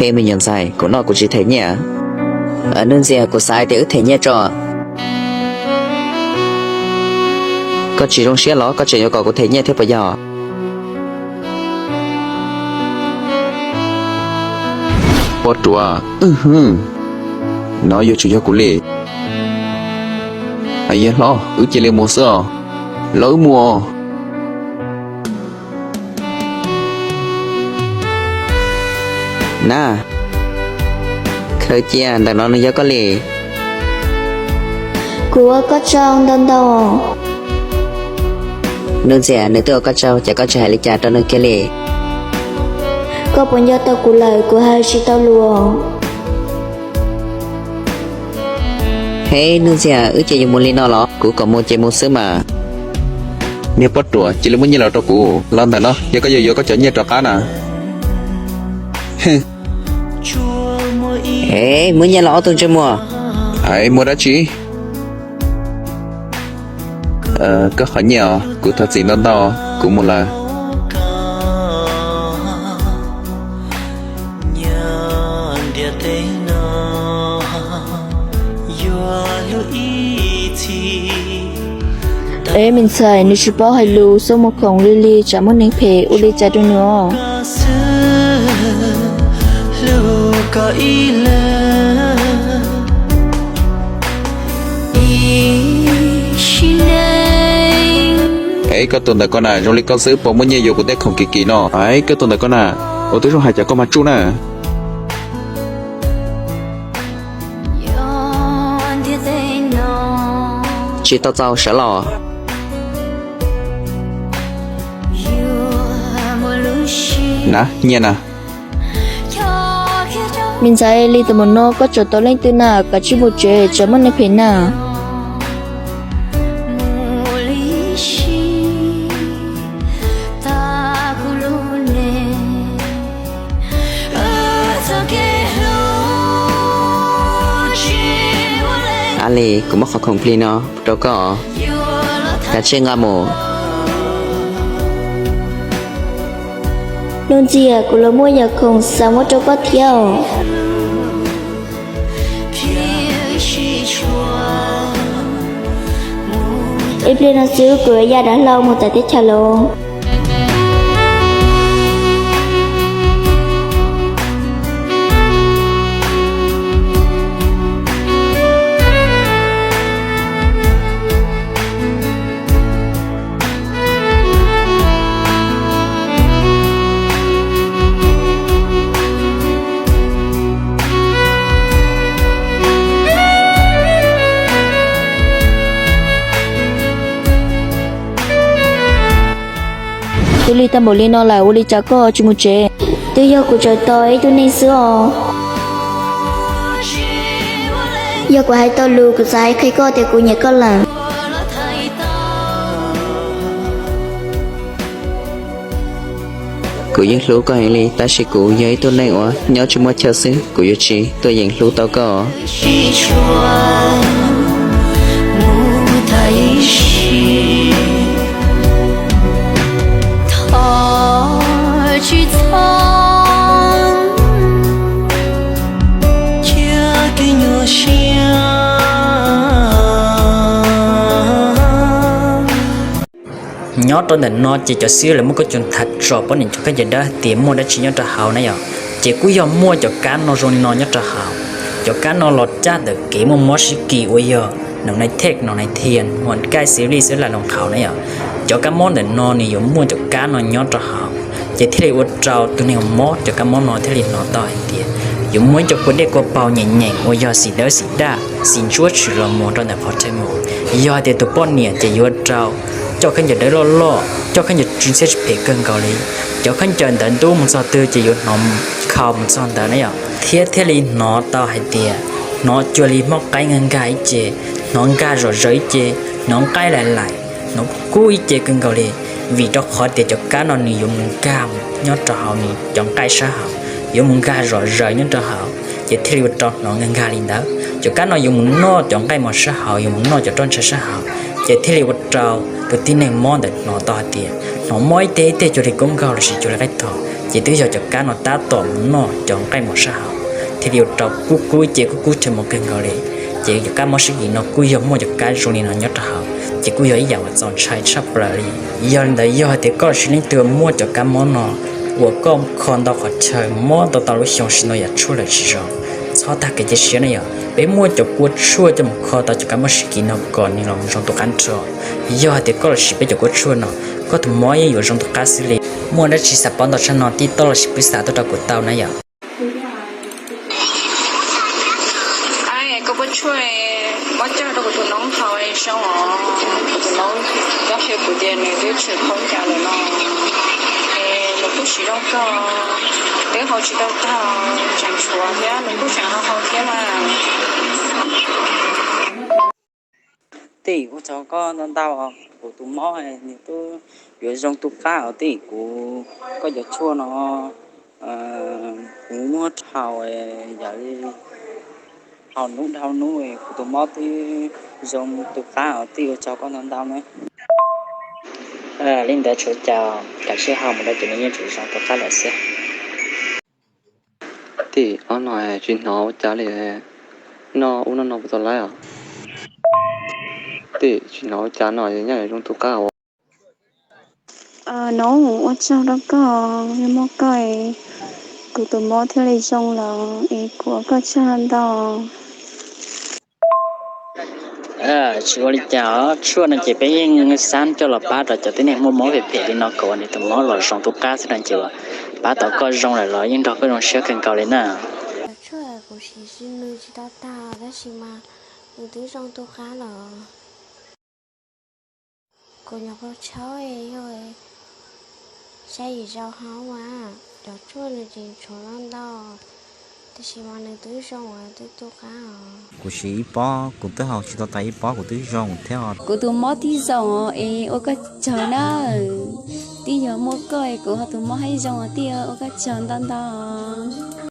Ej me nyuam ntxhais, kuv noj kuv tsis them nyiaj. Nuj Ntxias, kuv xav hais tias wb them nyiaj tso. Koj tsis zoo siab los koj tseem yuav kom kuv them nyiaj thiab puas yog? Poj ruam, no yuav tsum yog kuv li. Yawg hlob, wb cia li mus xwb os. Los wb mus. Na, khaws cia, ntawm no nws yog koj li. Kuv ua koj tsaug ntau ntau. Nuj Ntxias, nws twb ua koj tsaug ces koj tsis hais li cas rau nws kiag li. Koj puas nco tau kuv lawm, kuv hais tsis tau lus. Hej Nuj Ntxias, wb ces yuav mus li no los? Kuv kom mus ces mus xwb mas. Niag poj ruam, cia li muab nyiaj los rau kuv. Los ntawm no, yog koj yuav yuav koj cov nyiaj rov qab na. Hej, muab nyiaj los ob tug ntsej muag. Hais muaj dab tsi? Koj qhov nyiaj os, kuv thov txim ntau ntau, kuv mus lawm. Ev, me ntxhais, nws tsis paub hais lus, xub mus khoom li li tsam muaj neeg phem ua li cas rau nws os. Ev, koj tus ntawm ko na, zoo li koj xwb puas muaj nyiaj yuav kuv tej khoom kim kim no? Ev, koj tus ntawm ko na, ua twb zoo hais cas koj mas tsuj na. Tsis tau txaus sawv los. Na, nyiaj na. Me ntxhais, li tus mus no koj tseem tau leej twg na, kav tsij mus tsev, tsam muaj neeg phem na. A Lis, kuv muab qhov khoom plig no rau koj, kav tsij nqa mus. Nuj Ntxias, kuv los muaj yam khoom xav muab rau koj thiab. Ib pliag no xwb kuv yuav ya dav hlau mus txawv teb chaws lawm. Tus lig tag npaum li no lawm ua li cas koj tsis mus tsev? Twb yog kuv tsawv tos ib tug neeg xwb os. Yog kuv hais tau lus kuv xav hais qhia koj tias kuv nyiam koj lawm. Kuv yeej hlub koj heev li, tab sis kuv yog ib tug neeg uas nyob tsis muaj chaw xwb, kuv yuav tsis tuaj yeem hlub tau koj. Nyob rau ntawm no ces cov xib hwb lawv muab koj coj thav tso poj niam cov khaub ncaws dawb tias muaj dab tsi nyob rau hauv na yom. Ces kuj yog muaj cov kab no zoo li no nyob rau hauv. Cov kab no los caj ntawm kev muaj mob sib kis uas yog nonai thej nonai thias hua nkaij xib lij xwb lam loos qhauv na yom. Cov kab mob ntawm no nws yuav muaj cov kab no nyob rau hauv, ces thiaj li ua rau tus neeg mob cov kab mob no thiaj li hnov tau hais tias yuav muaj ib co kua dej kua paug nyeem nyeem uas yog xim dawb xim daj xim ntsuab tshwm los mus rau ntawm qhov rhe mus. Yog hais tias tus poj niam ces yuav rau coj khaub ncaws dawb loj loj, coj khaub ncaws tsis ntxhiab tsis phem kawg nkaus li. Cov khaub ncaws ntawd ntub mus txog twg ces yuav hnov khau mus txog ntawd na yom, thiab thiaj li hnov tau hais tias hnov cuag li mob qaib nkag nkag ib ce, hnov nkag zom zaws ib ce, hnov nqaij laim laim, hnov kub ib ce kawg nkaus li. Vim rau qhov tias cov kab no nws yuav mus nkag nyob rau hauv nws cov nqaij sab hauv, yuav mus nkag zom zaws nyob rau hauv, ces thiaj li ua rau hnov nkag nkag li ntawd. Cov kab no yuav mus noj cov nqaij mos sab hauv, yuav mus noj cov roj ntsha sab hauv, ces thiaj li ua rau tus tib neeg mob ntawd hnov tau hais tias hnov mob ib teg ib teg cuag li kub nkaug lossis cuag li qaib thom, Ces twb yog cov kab no tab tom mus noj cov nqaij mos sab hauv, thiaj li ua rau kub kub ib ce kub kub chaw mus kawg nkaus li. Ces cov kab mob sib kis no kuj yog muaj cov kab zoo li no nyob rau hauv, ces kuj yog ib yam uas txaus ntshai tshaj plaws li. Yog li ntawd yog hais tias koj los sis leej twg muaj cov kab mob no uas koj kho ntau qhov chaw mob tau tau lub xyoo sim no yam tshuaj lawm tsis zoo, txhob tag kev cia siab na yom. Peb muaj cov kua tshuaj coj mus kho tau cov kab mob sib kis no kom nws los zoo tu qab nrho. Yog hais tias koj los sis peb cov kua tshuaj no, koj tus mob yeej yuav zoo tu qab xwb li. Muaj dab tsi xav paub ntau tshaj no tij toj los sis pwb xa tuaj rau kuv tau na yom. Koj kua tshuaj mob coj rau kuv tus noob haus zoo os. Kuv tus noob twb qhia kuv tias nws twb tshwm khaub ncaws lawm no, es nws kuj siv zoo kawg, twb haus tsis tau tag, tseem tshuav thiab nws kuj tseem haus haus thiab mas. Tij, ua tsaug koj ntau ntau, kuv tus mob nws twb yuav zoo tu qab os tij. Kuv, koj cov tshuaj no kuv muab haus yam li haus hnub dhau hnub kuv tus mob twb zoo tu qab os tij, ua tsaug koj ntau ntau na. Li ntawd tsuav cas, kav tsij haus mus rau ces nws yeej tseem zoo tu qab lawm xwb. Tij, ob no tsis hnov ua cas li, noj ub noj no puas tau laib os? Tij, tsis hnov ua cas no nyob zoo tu qab os. Noob, ua tsaug rau koj, yog muaj koj es kuv tus mob thiaj li zoo lawm es kuv ua koj tsaug ntau. Tsis ua li cas os, tshuaj no ces peb yeej xab coj los pab rau cov tib neeg muaj mob phem phem li no kom nws tus mob los zoo tu qab xwb no ces pab tau koj zoo lawm los yeej nrog koj zoo siab kawg nkaus li na. Cov tshuaj kuv siv nws tsis tau tag tab sis mas nws twb zoo tu qab lawm. Kuv nyuam qhuav tshaub yog saib yim zaus hauv mas cov tshuaj nws tseem tshuav loj ntau, tab sis mas nws twb zoo uas twb tu qab os. Kuv siv ib pob kuv twb haus tsis tau tas ib pob kuv twb zoo thiab os. Kuv tus mob tib zoo es ua koj tsaug na. Twb yog muaj koj es kuv ho tus mob haib zoo os tij, ua koj tsaug ntau ntau.